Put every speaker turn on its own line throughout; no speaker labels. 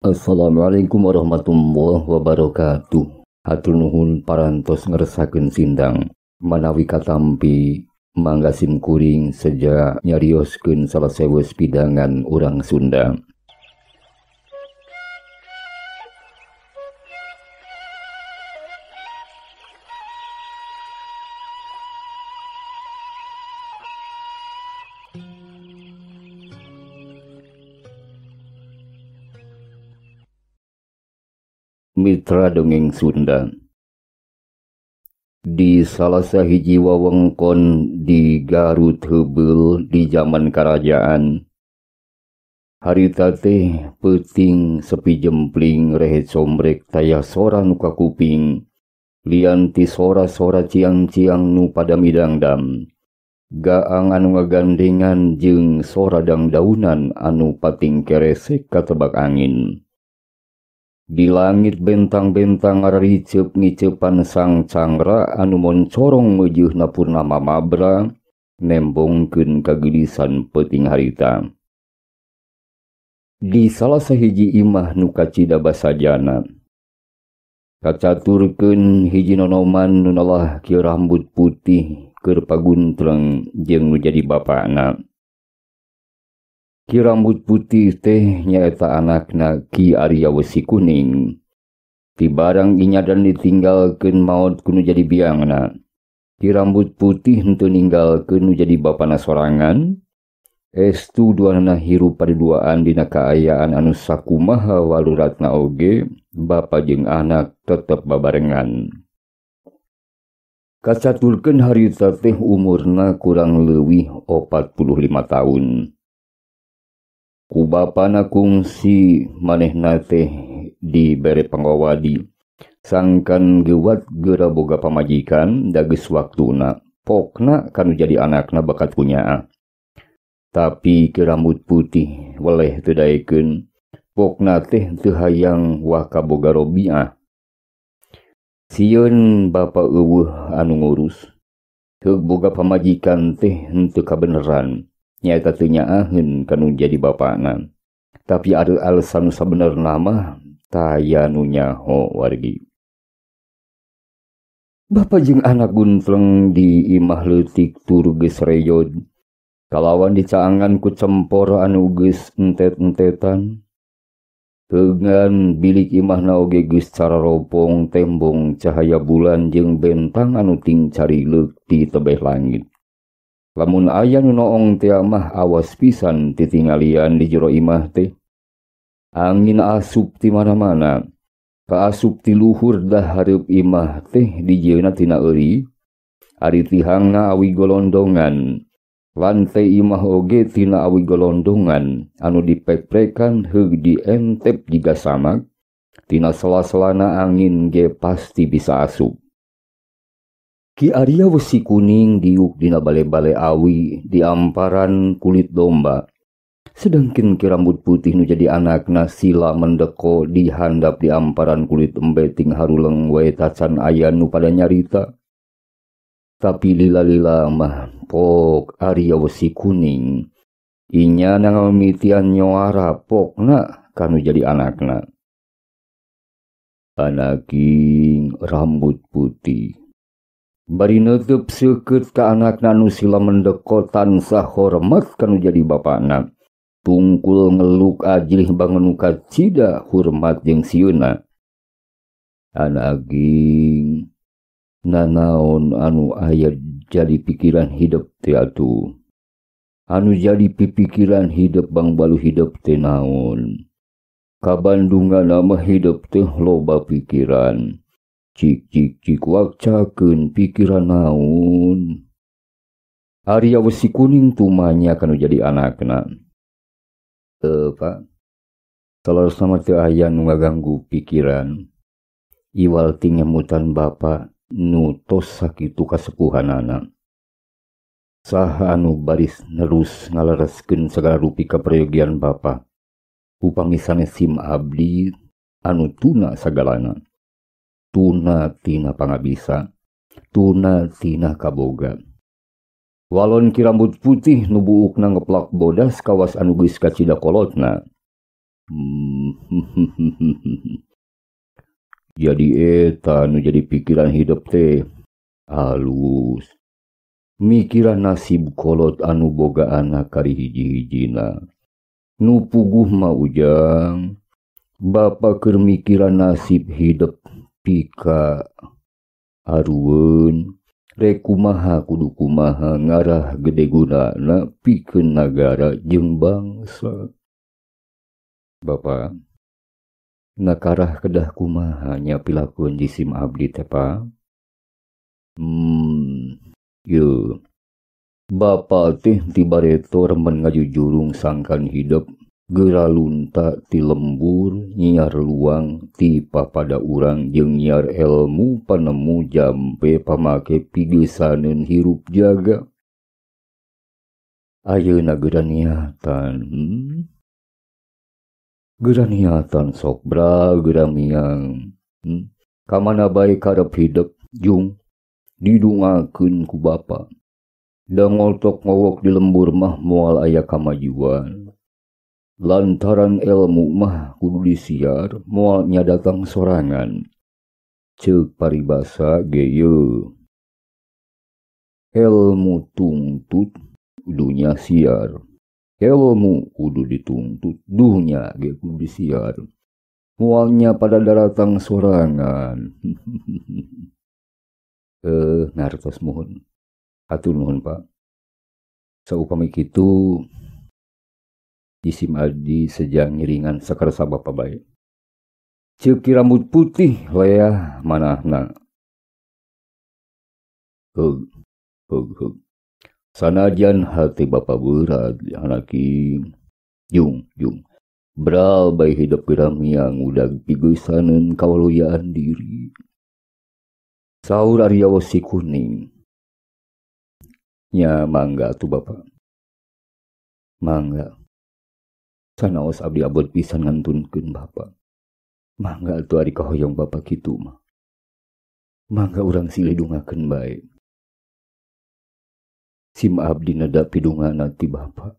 Assalamualaikum warahmatullahi wabarakatuh. Hatur nuhun parantos ngeresakeun sindang. Manawi katampi mangga sim kuring seja nyarioskeun salah sewes pidangan urang Sunda. Mitra dongeng Sunda. Di salah sahiji wewengkon di Garut heubeul di zaman kerajaan, harita teh peuting sepi jempling rehet sombrek taya sora nu kakuping, lian ti sora-sora ciang-ciang nu pada midangdam, gaang anu ngagandengan jeung sora dangdaunan anu pating keresek katebak angin. Di langit bentang-bentang ngariceup ngiceupan sang cangra anu moncorong meujeuhna purnama mabra nembongkeun kageulisan peuting harita. Di salah sahiji imah nu kacida basajana, kacaturkeun hiji nonoman nu nalah kieu rambut putih keur paguntreng jeung nu jadi bapana. Ki Rambut Putih teh nyaeta anakna Ki Arya Wesi Kuning. Ti barang inyadan ditinggalkeun maot ku nu jadi biangna. Ki Rambut Putih henteu ninggalkeun nu jadi bapana sorangan. Estu duanana hirup paduaan dina kaayaan anu sakumaha waluratna oge, bapa jeung anak tetep babarengan. Kacaturkeun harita teh umurna kurang leuwih 45 tahun. Ku bapana kungsi manehna teh dibere pangawadi, sangkan gewat geura boga pamajikan da geus waktuna, pokna kanu jadi anakna bakat punyaa. Tapi Ki Rambut Putih weleh teu daekeun, pokna teh teu hayang waka boga robiah. Sieun bapa eueuh anu ngurus, heug boga pamajikan teh henteu kabeneran. Nyaeta teu nyaaheun kanu jadi bapana. Tapi ada alasan sabenerna mah taya nu nyaho wargi. Bapa jeung anak guntleng di imah leutik tur geus reyod. Kalawan dicaangan ku cempor anu geus entet-entetan. Heugan bilik imahna oge geus cararopong tembong cahaya bulan jeung bentang anu ting carileuk ti tebeh langit. Lamun aya nu noong teh mah awas pisan titingalian di jero imah teh. Angin asup ti mana-mana, kaasup ti luhur dah hareup imah teh dijieunna tina euri, ari tihangna awi golondongan, lantai imah oge tina awi golondongan anu dipek-prekan heug dientep jiga samak, tina sela-selana angin ge pasti bisa asup. Ki Arya Wesi Kuning diuk dina bale-bale awi di amparan kulit domba. Sedangkan Ki Rambut Putih nu jadi anakna sila mendeko di handap di amparan kulit embe ting haruleng wae tacan aya nu pada nyarita. Tapi lila-lila mah pok Arya Wesi Kuning inya ngamimitian nyoara pokna kanu jadi anakna. Anaking Rambut Putih bari neuteub seukeut ka anakna nu sila mendeko tansah hormat kanu jadi bapana. Tungkul ngeluk ajlih bangun nu kacida hormat jeung sieuna. Anaging nanaon anu aya jadi pikiran hidup teh atuh. Anu jadi pipikiran hidup bangbalu hidup teh naon. Kabandungan mah hidup teh loba pikiran. Cik cik cik wakcakeun pikiran naon. Arya Wesi Kuning tumanya kanu jadi anakna. Pak, saleresna mah teu aya nu ngaganggu pikiran. Iwal ti ngemutan bapa nu tos sakitu kasepuhanana. Saha anu baris nerus ngalereskeun sagala rupi kaprayogian bapa. Upami sanes sim abdi anu tuna sagalana. Tuna tina pangabisa, tuna tina kaboga. Walon Ki Rambut Putih nu buukna ngeplak bodas kawas anu geus kacida kolotna. Jadi eta nu jadi pikiran hidup teh alus. Mikiran nasib kolot anu boga anak kari hiji-hijina. Nu puguh mah Ujang, bapa keur mikiran nasib hidup pika arueun rek kumaha kudu kumaha ngarah gede gunana pikeun nagara jeung bangsa. Bapa, nakarah kedah kumaha nya pilakueun jisim abdi teh pa? Ye. Bapa teh ti bareto remen ngajujurung sangkan hidup geura lunta ti lembur nyiar luang ti papada urang jeung nyiar ilmu panemu jampe pamake pigeusaneun hirup jaga. Ayeuna geura niatan. Geura niatan sok bra geura miang. Kamana bae karep hidup jung didungakeun ku bapa. Da ngoltok ngowok di lembur mah moal aya kamajuan. Lantaran ilmu mah kudu disiar moal nya datang sorangan. Ceuk paribasa ge yeuh. Ilmu tungtut dunya siar. Ilmu kudu dituntut dunya ge kudu disiar. Moalnya pada daratang sorangan. Ngartos muhun. Hatur nuhun Pak. Saupami kitu jisim abdi sejak ngiringan sakersa bapa bae. Ceuk rambut putih leah manahna. Heug heug heug. Sanajan hati bapa berat anaking. Jung jung. Bral bae hidup geura miang udag pigeusaneun kawaluyaan diri. Saur Arya Wesi Kuning. Nya mangga atuh bapa. Mangga. Sanaos abdi abot pisan ngantunkeun bapa. Mangga atuh ari kahoyong bapa kitu mah. Mangga urang silih dungakeun bae. Sim abdi neda pidungana ti bapa.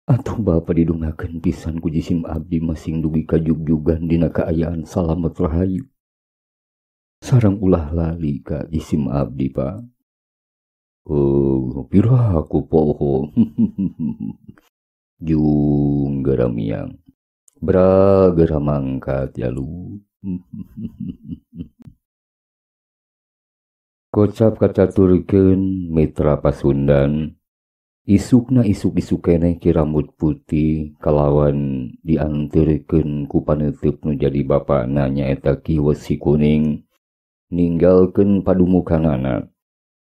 Atuh bapa didungakeun pisan ku jisim abdi masing dugi ka jugjugan dina kaayaan salamet rahayu. Sareng ulah lali ka jisim abdi pa. Oh, piraku poho. Jung geura miang. Bra geura mangkat jalu. Kocap kacaturkeun mitra Pasundan. Isukna isuk-isuk keneh Ki Rambut Putih kalawan dianterkeun ku paneuteub nu jadi bapana nyaeta Ki Wesi Kuning ninggalkeun padumukanana.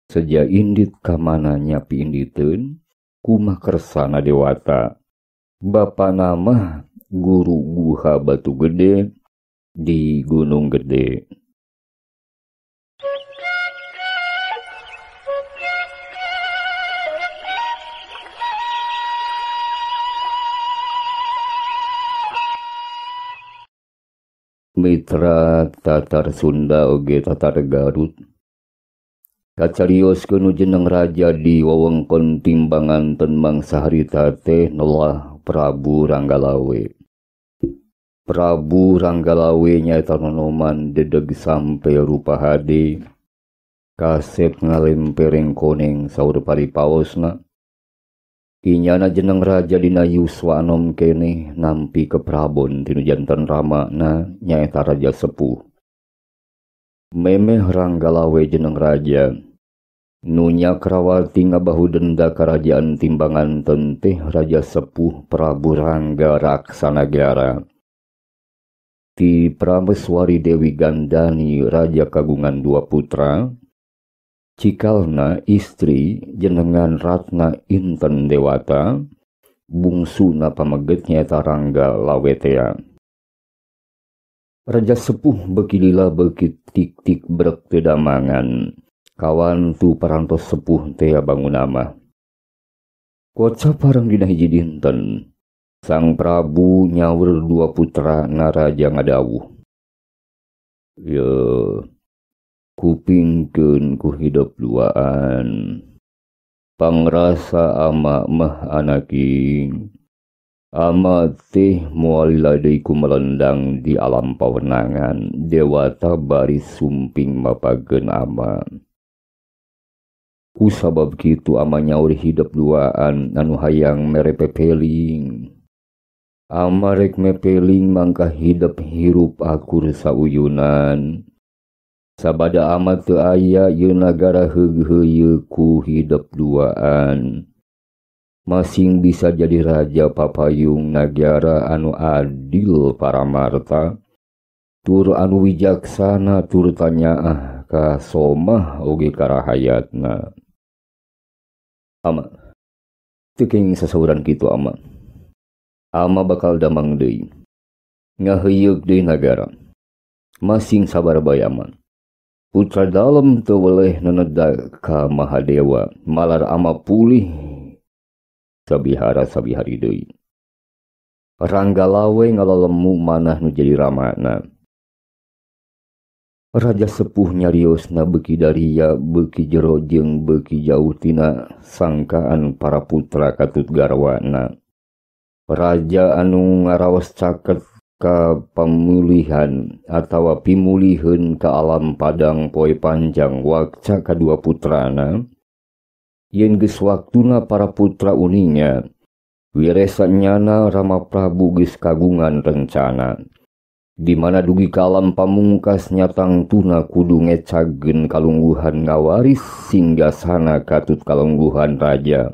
Seja indit kamana nyapi inditeun kumah kersana dewata. Bapana mah guru Guha Batu Gede di Gunung Gede. Mitra Tatar Sunda oge Tatar Garut kacarioskeun nu jeneng raja di wewengkon Timbangan ten mangsa harita teh nelah Prabu Ranggalawe. Prabu Ranggalawe nyaeta nonoman dedeg sampe rupa hade kasep ngalempereng koneng saur paripaosna. Inyana jeneng raja dina yuswa anom keneh nampi keprabon tinu jantan ramana nyaeta raja sepuh. Memeh Ranggalawe jeneng raja nu Nyakrawati ngabahu denda kerajaan Timbangan tenteh raja sepuh Prabu Rangga Raksanagara. Ti Prameswari Dewi Gandani raja kagungan dua putra. Cikalna istri jenengan Ratna Inten Dewata, bungsuna pameget nyaeta Rangga Lawetea. Raja sepuh beuki lila beuki tik-tik brek teu damangan. Kawan tu parantos sepuh tea bangunama. Kocap parang dina hiji dinten, Sang Prabu nyaur dua putra naraja ngadawuh. Ye, kupingkeun ku hidup duaan. Pangrasa ama mah anaking. Ama teh moal lila deui kumelendang di alam pawenangan dewata baris sumping mapageun ama. Ku sabab kitu ama nyaur hidep duaan anu hayang mere pepeling. Ama rek mepeling mangka hidep hirup akur sauyunan. Sabada ama teu aya ieu nagara heuheuyeuk ku hidep duaan. Masing bisa jadi raja papayung nagara anu adil paramarta. Tur anu wijaksana tur tanyaah ka somah oge karahayatna. Ama, teu kenging sasauran kitu ama. Ama bakal damang deui. Ngaheuyeuk deui nagara. Masing sabar bae ama. Putra dalem teu weleh neneda ka Mahadewa, malar ama pulih sabihara sabihari deui. Ranggalawe ngalalemu manah nu jadi ramana. Raja sepuh nyariosna beuki daria, beuki jero jeung beuki jauh tina sangkaan para putra katut garwana. Raja anu ngaraos caket ka pamulihan atawa pimuliheun ka alam padang poe panjang wakca kadua putrana. Yen geus waktuna para putra uninga, wiresa nyana Rama Prabu geus kagungan rencana. Di mana dugi ka alam pamungkas nyatangtuna kudu ngecageun kalungguhan ngawaris singgasana katut kalungguhan raja.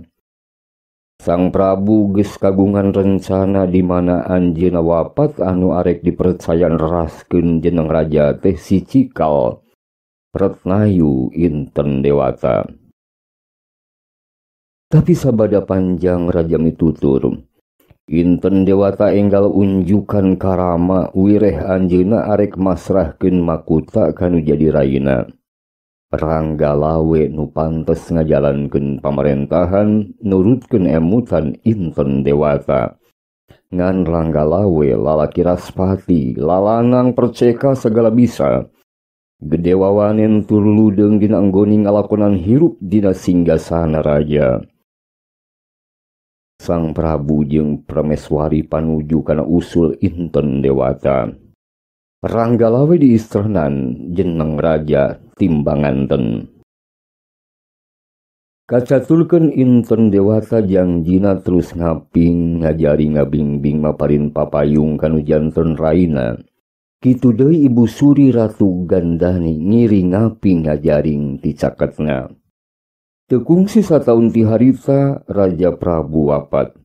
Sang Prabu geus kagungan rencana di mana anjeunna wapat anu arek dipercaya neraskeun jeneng raja teh si Cikal Retnayu Inten Dewata. Tapi sabada panjang raja mitutur, Inten Dewata enggal unjukan karama wireh anjeunna arek masrahkeun makuta kanu jadi raina. Ranggalawe nu pantes ngajalankeun pamarentahan nurutkeun emutan Inten Dewata. Ngan Ranggalawe lalaki raspati, lalanang perceka segala bisa. Gede wawanen tur ludeung dina anggoni ngalakonan hirup dina singgasana raja. Sang Prabu jeung Prameswari panuju kana usul Inten Dewata. Ranggalawe diistranan jeneng raja timbanganten. Kacatulkeun Inten Dewata jangjina terus ngaping ngajari ngabingbing maparin papayung kanu janten raina. Kitu deui Ibu Suri Ratu Gandani ngiring ngaping ngajaring ti caketna. Teu kungsi sataun ti harita Raja Prabu wapat.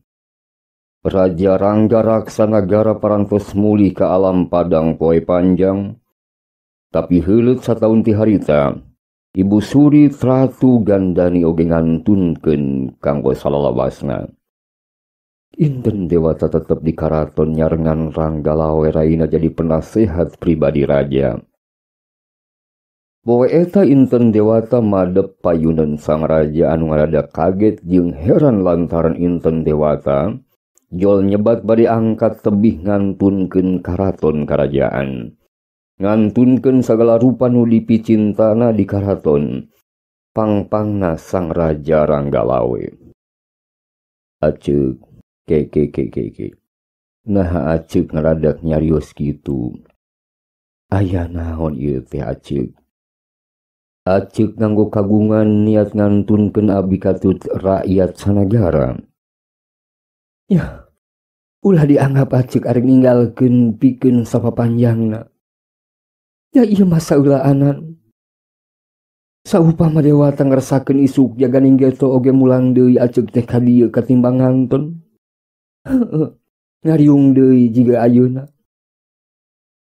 Raja Rangga Raksanagara parantos mulih ka alam padang poe panjang. Tapi heuleut sataun ti harita, Ibu Suri Ratu Gandani oge ngantunkeun kanggo salalawasna. Inten Dewata tetep di karaton nyarengan Ranggalawe raina jadi penasehat pribadi raja. Poe eta Inten Dewata madep payunan sang raja anu ngarada kaget jeung heran lantaran Inten Dewata jol nyebat bari angkat tebih ngantunkeun karaton karajaan. Ngantunkeun sagala rupa nu dipicintana di karaton, pangpangna sang raja Ranggalawe. Aceuk, ke ke ke ke ke. Naha aceuk ngaradak nyarios kitu. Aya naon ieu teh aceuk? Aceuk nganggo kagungan niat ngantunkeun abdi katut rakyat sanagara. Yah, ulah dianggap aceuk arek ninggalkeun pikeun sapapanjangna. Ya ieu mah saulaanan. Saupama Dewata ngeresakeun isuk jaga ninggeto oge mulang deui aceuk teh ka dieu katimbang ngantun. Heueuh, ngariung deui jiga ayeuna.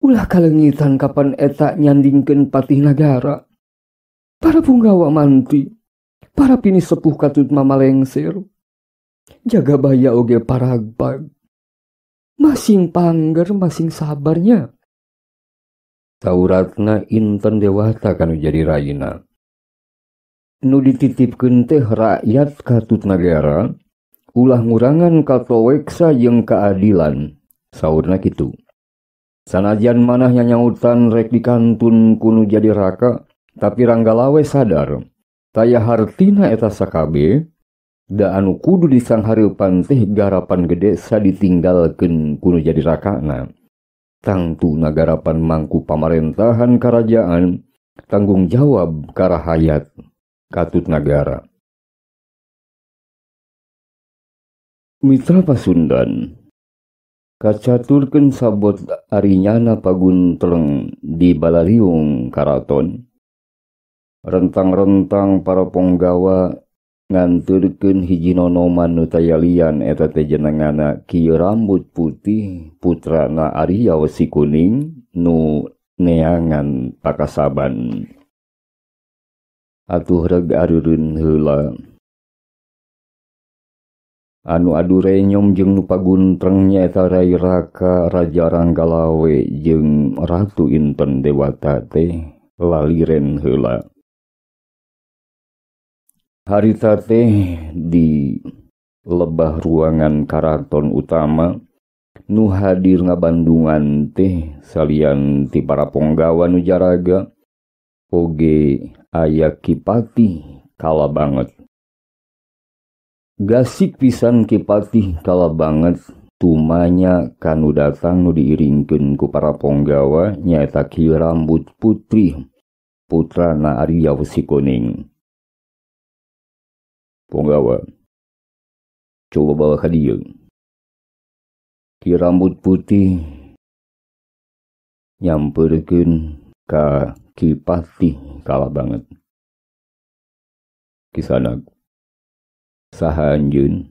Ulah kaleungitan kapan eta nyandingkeun patih nagara. Para punggawa manti, para pini sepuh katut mamalengser. Jaga baya oge paragbag. Masing pangger masing sabarnya. Sauratna Inten Dewata kanu jadi raina. Nu dititipkeun teh rakyat katut nagara, ulah ngurangan katoweksa jeung keadilan. Saurna kitu. Sanajan manah nyanyautan rek dikantun kunu jadi raka, tapi Ranggalawe sadar taya hartina eta sakabe Da anu kudu disanghareupan teh garapan gede saditinggalkeun kudu jadi rakana. Tangtuna garapan mangku pamarentahan karajaan tanggung jawab ka rahayat katut nagara. Mitra Pasundan kacaturkeun sabot arinyana paguntreng di balariung karaton. Rentang-rentang para ponggawa nganturkeun hiji nonoman nu tayalian eta teh jenengana Ki Rambut Putih putrana Arya Wesi Kuning nu neangan pakasaban. Atuh reg areureun heula. Anu adu renyom jeung nu paguntreng nyaeta Rai Raka Raja Ranggalawe jeung Ratu Inten Dewata teh laliren heula. Harita teh di lebah ruangan karaton utama nu hadir ngabandungan teh salian ti para ponggawa nu jaraga oge aya Ki Patih kala banget. Gasik pisan Ki Patih kala banget tumanya kanu datang nu diiringkeun ku para ponggawa nyaeta Ki Rambut Putih putrana Arya Wesi Kuning. Ponggawa, coba bawa ka dieu. Ki Rambut Putih nyamperkeun ka Ki Patih kala banget. Kisanak, saha anjeun,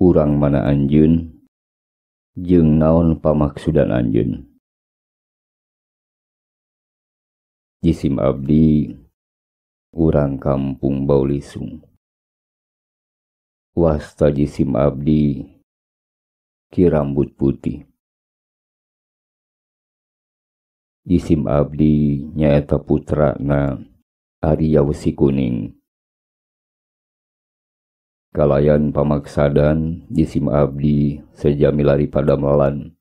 urang mana anjeun, jeung naon pamaksudan anjeun? Jisim abdi urang kampung Baulisung. Wasta jisim abdi Ki Rambut Putih. Jisim abdi nyaeta putrana Arya Wesi Kuning. Kalayan pamaksadan jisim abdi sejamilari padamelan.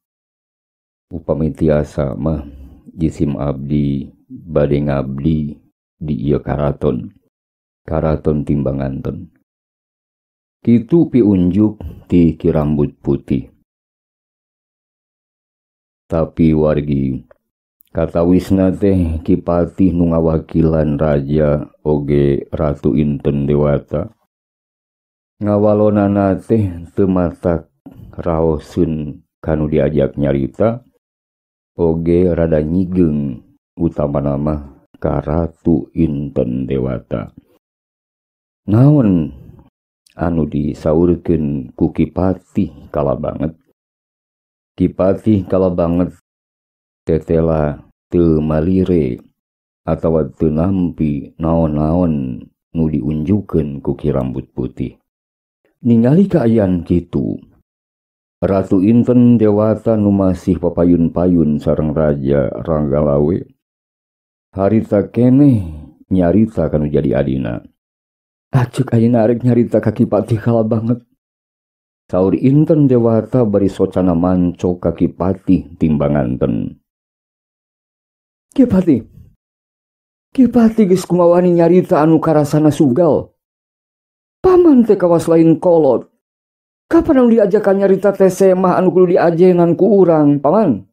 Upami tiasa mah jisim abdi bade ngabdi di ieu karaton. Karaton Timbanganten. Kitu piunjuk ti Ki Rambut Putih. Tapi wargi katawisna teh Ki Patih nu ngawakilan raja oge Ratu Inten Dewata. Ngawalonana teh teu matak raoseun kanu diajak nyarita oge rada nyigeung utamana mah ka Ratu Inten Dewata. Naon anu disaurkeun ku Ki Patih kala banget? Ki Patih kala banget tetela teu malire atawa teu nampi naon-naon nu diunjukeun ku Ki Rambut Putih. Ningali kaayaan kitu, Ratu Inten Dewata nu masih papayun-payun sareng Raja Ranggalawe harita keneh nyarita kanu jadi adina. Acek ayeuna arek nyarita ka Ki Patih kala banget. Saur Inten Dewata bari socana manco ka Ki Patih Timbanganten. Ki Patih, Ki Patih geus kumawani nyarita anu karasana sugal. Paman teh kawas lain kolot. Kapan anu diajakan nyarita teh semah anu kudu diajenan ku urang, paman?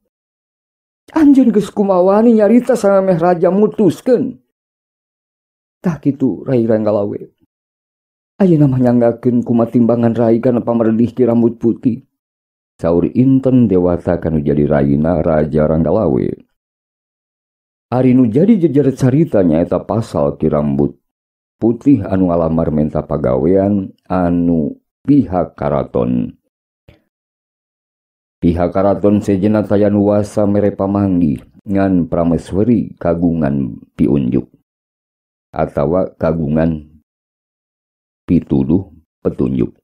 Anjeun geus kumawani nyarita samemeh raja mutuskeun. Tah kitu Rai Ranggalawe. Ayeuna mah nyanggakeun kumaha timbangan rai kana pamerdih Ki Rambut Putih. Saur Inten Dewata kanu jadi raina Raja Ranggalawe. Ari nu jadi jejer carita nyaeta pasal Ki Rambut Putih anu ngalamar menta pagawean anu pihak karaton. Pihak karaton sejenna taya nu wasa mere pamanggih ngan pramesweri kagungan piunjuk atawa kagungan pituduh petunjuk.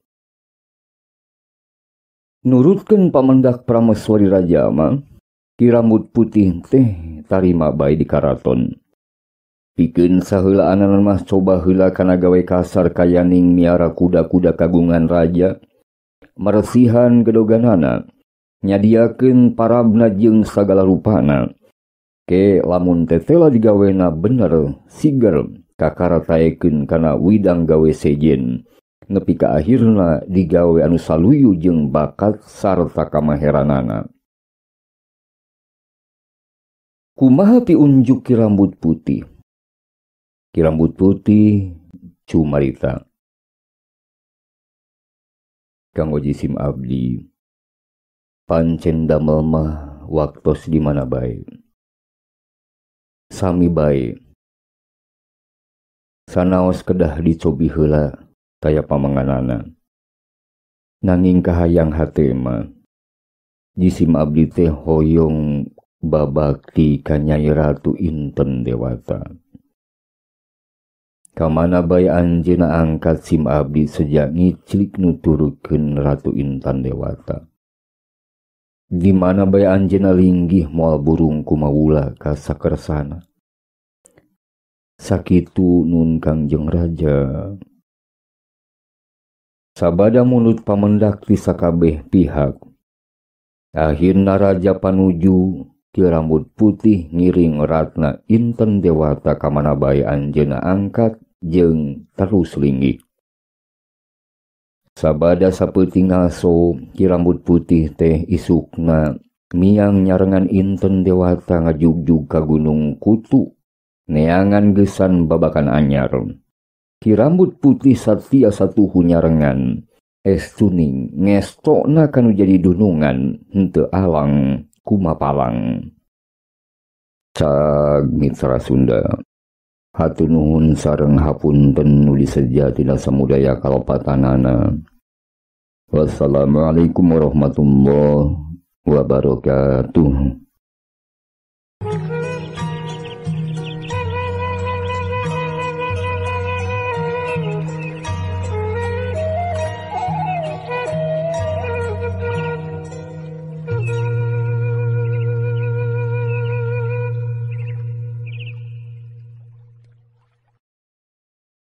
Nurutkeun pamendak prameswari raja mah, Ki Rambut Putih teh tarima bae di karaton. Pikeun saheulaanan mah coba heula kana gawe kasar kayaning miara kuda-kuda kagungan raja, meresihan gedoganana, nyadiakeun parabna jeung sagala rupana. Ke lamun tetela digawena bener siger kakara taekeun kana widang gawe sejen Nepi ka akhirna digawe anu saluyu jeung bakat sarta kamaheranana. Kumaha piunjuk Ki Rambut Putih? Ki Rambut Putih cumarita. Kanggo jisim abdi, pancen damel mah waktos di mana bae. Sami bae. Sanaos kedah dicobi heula taya pamanganana. Nanging kahayang hate mah jisim abdi teh hoyong babakti ka Nyai Ratu Inten Dewata. Kamana bae anjeunna angkat sim abdi sejak ngiclik nuturkeun Ratu Intan Dewata. Di mana bae anjeunna linggih moal burung kumawula ka sakersana. Sakitu nun Kangjeng Raja. Sabada mulut pamendak ti sakabeh pihak. Akhirna raja panuju Ki Rambut Putih ngiring Ratna Inten Dewata kamana bae anjeunna angkat jeung terus linggih. Sabada sapeuting ngaso Ki Rambut Putih teh isukna miang nyarengan Inten Dewata ngajugjug ka Gunung Kutu neangan gesan babakan anyar. Ki Rambut Putih satia satuhu nyarengan estuning ngestokna kanu jadi dunungan henteu alang kumapalang. Cag Mitra Sunda, hatur nuhun sareng hapunten nu diseja tina samudaya kalepatanana. Wassalamualaikum warahmatullahi wabarakatuh.